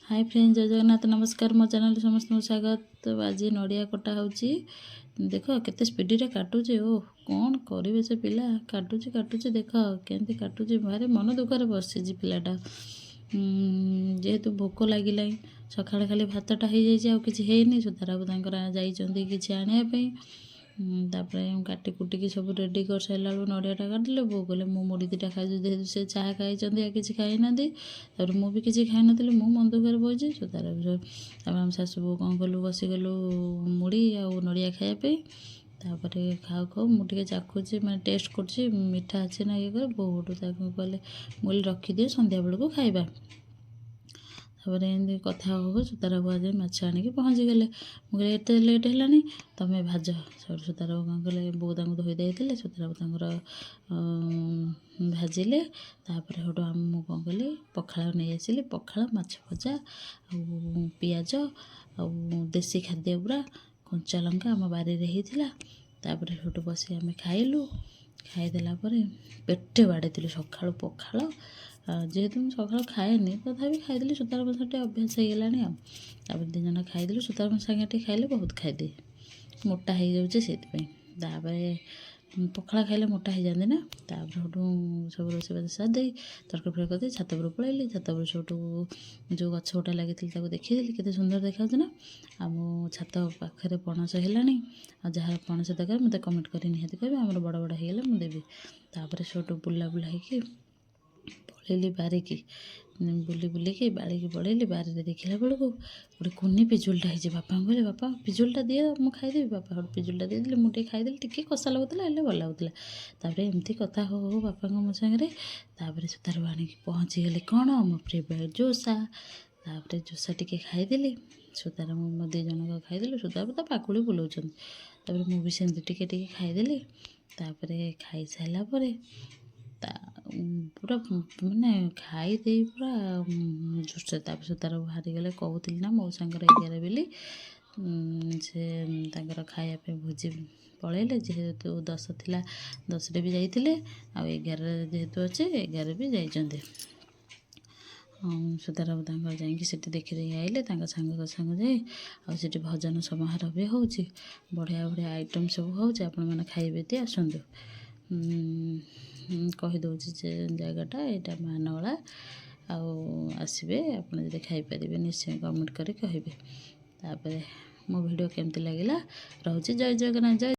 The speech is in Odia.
ହାଇ ଫ୍ରେଣ୍ଡ, ଜୟ ଜଗନ୍ନାଥ। ନମସ୍କାର, ମୋ ଚ୍ୟାନେଲରେ ସମସ୍ତଙ୍କୁ ସ୍ୱାଗତ। ତ ଆଜି ନଡ଼ିଆ କଟା ହେଉଛି। ଦେଖ କେତେ ସ୍ପିଡ଼ରେ କାଟୁଛି। ଓ କ'ଣ କରିବେ ସେ ପିଲା, କାଟୁଛି କାଟୁଛି, ଦେଖ କେମିତି କାଟୁଛି। ଭାରି ମନ ଦୁଃଖରେ ବସିଛି ପିଲାଟା। ଯେହେତୁ ଭୋକ ଲାଗିଲାଣି, ସକାଳେ ଖାଲି ଭାତଟା ହେଇଯାଇଛି, ଆଉ କିଛି ହେଇନି। ସୁଧାରାବୁ ତାଙ୍କର ଯାଇଛନ୍ତି କିଛି ଆଣିବା ପାଇଁ। ତାପରେ କାଟି କୁଟିକି ସବୁ ରେଡ଼ି କରିସାରିଲା ବେଳକୁ ନଡ଼ିଆଟା କାଟିଲେ। ବୋଉ କହିଲେ, ମୁଁ ମୁଢ଼ି ଦୁଇଟା ଖାଇଛି। ଯେହେତୁ ସେ ଚାହା ଖାଇଛନ୍ତି, ଆଉ କିଛି ଖାଇନାହାନ୍ତି। ତାପରେ ମୁଁ ବି କିଛି ଖାଇନଥିଲି, ମୁଁ ମନ ଦୁଃଖରେ ବସିଛି। ସୁଧାରାବୁ, ତାପରେ ଆମ ଶାଶୁ ବୋଉ କ'ଣ କଲୁ, ବସିଗଲୁ ମୁଢ଼ି ଆଉ ନଡ଼ିଆ ଖାଇବା ପାଇଁ। ତାପରେ ଖାଉ ଖାଉ ମୁଁ ଟିକେ ଚାଖୁଛି, ମାନେ ଟେଷ୍ଟ କରୁଛି ମିଠା ଅଛି ନା ଇଏ କରି। ବୋଉ ତାକୁ କହିଲେ, ମୁଁ କହିଲି ରଖିଦିଅ, ସନ୍ଧ୍ୟାବେଳକୁ ଖାଇବା। ତାପରେ ଏମିତି କଥା ହଉ ହଉ ସୁତାରା ବୁଆ ଯାଇ ମାଛ ଆଣିକି ପହଞ୍ଚିଗଲେ। ମୁଁ କହିଲି, ଏତେ ଲେଟ୍ ହେଲାଣି, ତମେ ଭାଜ। ସେଠୁ ସୁତାରା କ'ଣ କଲେ, ବୋଉ ତାଙ୍କୁ ଧୋଇ ଦେଇଥିଲେ, ସୁତାରା ତାଙ୍କର ଭାଜିଲେ। ତାପରେ ସେଠୁ ମୁଁ କ'ଣ କଲି, ପଖାଳ ନେଇ ଆସିଲି। ପଖାଳ, ମାଛ ଭଜା ଆଉ ପିଆଜ ଆଉ ଦେଶୀ ଖାଦ୍ୟ ପୁରା, କଞ୍ଚା ଲଙ୍କା ଆମ ବାରିରେ ହେଇଥିଲା। ତାପରେ ସେଠୁ ବସି ଆମେ ଖାଇଲୁ। ଖାଇଦେଲା ପରେ ପେଟେ ବାଡ଼େଇଥିଲୁ ସକାଳୁ ପଖାଳ। ଯେହେତୁ ମୁଁ ସକାଳୁ ଖାଏନି, ତଥାପି ଖାଇଦେଲି। ସୁତାର ବସା ଟିକେ ଅଭ୍ୟାସ ହେଇଗଲାଣି ଆଉ। ତାପରେ ଦୁଇ ଜଣ ଖାଇଦେଲୁ। ସୁତାର ସାଙ୍ଗେ ଟିକେ ଖାଇଲେ ବହୁତ ଖାଇଦିଏ, ମୋଟା ହେଇଯାଉଛି ସେଇଥିପାଇଁ। ତାପରେ ପଖାଳ ଖାଇଲେ ମୋଟା ହେଇଯାଆନ୍ତି ନା। ତାପରେ ସେଠୁ ସବୁ ରୋଷେଇବାସ ସାରିଦେଇ, ତରକାରୀ ଫରକାରୀ କରିଦେଇ ଛାତ ଉପରକୁ ପଳେଇଲି। ଛାତ ଉପରେ ସେଠୁ ଯେଉଁ ଗଛ ଗୋଟା ଲାଗିଥିଲି, ତାକୁ ଦେଖିଦେଲି, କେତେ ସୁନ୍ଦର ଦେଖାଯାଉଛି ନା। ଆଉ ଛାତ ପାଖରେ ପଣସ ହେଲାଣି। ଆଉ ଯାହାର ପଣସ ଦରକାର, ମୋତେ କମେଣ୍ଟ କରି ନିହାତି କହିବେ। ଆମର ବଡ଼ ବଡ଼ ହେଇଗଲେ ମୁଁ ଦେବି। ତାପରେ ସେଠୁ ବୁଲା ବୁଲା ହେଇକି ପଳେଇଲି ବାରିକି। ବୁଲି ବୁଲିକି ବାଡ଼ିକି ପଳେଇଲି। ବାରିରେ ଦେଖିଲା ବେଳକୁ ଗୋଟେ କୁନି ପିଜୁଳିଟା ହେଇଛି। ବାପାଙ୍କୁ କହିଲି, ବାପା, ପିଜୁଳିଟା ଦିଅ, ମୁଁ ଖାଇଦେବି। ବାପା ସେଠୁ ପିଜୁଳିଟା ଦେଇଦେଲେ, ମୁଁ ଟିକେ ଖାଇଦେଲି। ଟିକେ କଷା ଲାଗୁଥିଲା, ହେଲେ ଭଲ ଲାଗୁଥିଲା। ତାପରେ ଏମିତି କଥା ହଉ ହଉ ବାପାଙ୍କ ମୋ ସାଙ୍ଗରେ, ତାପରେ ସୁତାରୁ ଆଣିକି ପହଞ୍ଚିଗଲି କ'ଣ, ମୋ ଫେଭରାଇଟ୍ ଜୋସା। ତାପରେ ଜୋସା ଟିକେ ଖାଇଦେଲି। ସୁତାର ମୁଁ ମୋ ଦୁଇ ଜଣଙ୍କ ଖାଇଦେଲୁ। ସୁତାର ତ ପାକୁଳି ବୁଲଉଛନ୍ତି। ତାପରେ ମୁଁ ବି ସେମିତି ଟିକେ ଟିକେ ଖାଇଦେଲି। ତାପରେ ଖାଇସାରିଲା ପରେ ତା ପୁରା ମାନେ ଖାଇଦେଇ ପୁରା ଜୋସା। ତାପରେ ସୁତାର ବାହାରିଗଲେ। କହୁଥିଲି ନା ମଉସାଙ୍କର 11 ବୋଲି, ସେ ତାଙ୍କର ଖାଇବା ପାଇଁ ଭୋଜି ପଳେଇଲେ। ଯେହେତୁ 10 ଥିଲା, 10ରେ ବି ଯାଇଥିଲେ, ଆଉ 11ରେ ଯେହେତୁ ଅଛି, 11 ବି ଯାଇଛନ୍ତି। ସୁତାର ତାଙ୍କର ଯାଇକି ସେଠି ଦେଖିଦେଇ ଆଇଲେ ତାଙ୍କ ସାଙ୍ଗଙ୍କ ସାଙ୍ଗ ଯାଇ। ଆଉ ସେଠି ଭଜନ ସମାରୋହ ବି ହେଉଛି, ବଢ଼ିଆ ବଢ଼ିଆ ଆଇଟମ୍ ସବୁ ହେଉଛି। ଆପଣମାନେ ଖାଇବେ ଯଦି ଆସନ୍ତୁ। କହିଦେଉଛି ଯେ ଜାଗାଟା ଏଇଟା ମାନଗଳା। ଆଉ ଆସିବେ ଆପଣ ଯଦି ଖାଇପାରିବେ, ନିଶ୍ଚୟ କମେଣ୍ଟ କରି କହିବେ। ତାପରେ ମୋ ଭିଡ଼ିଓ କେମିତି ଲାଗିଲା? ରହୁଛି, ଜୟ ଜଗନ୍ନାଥ, ଜୟ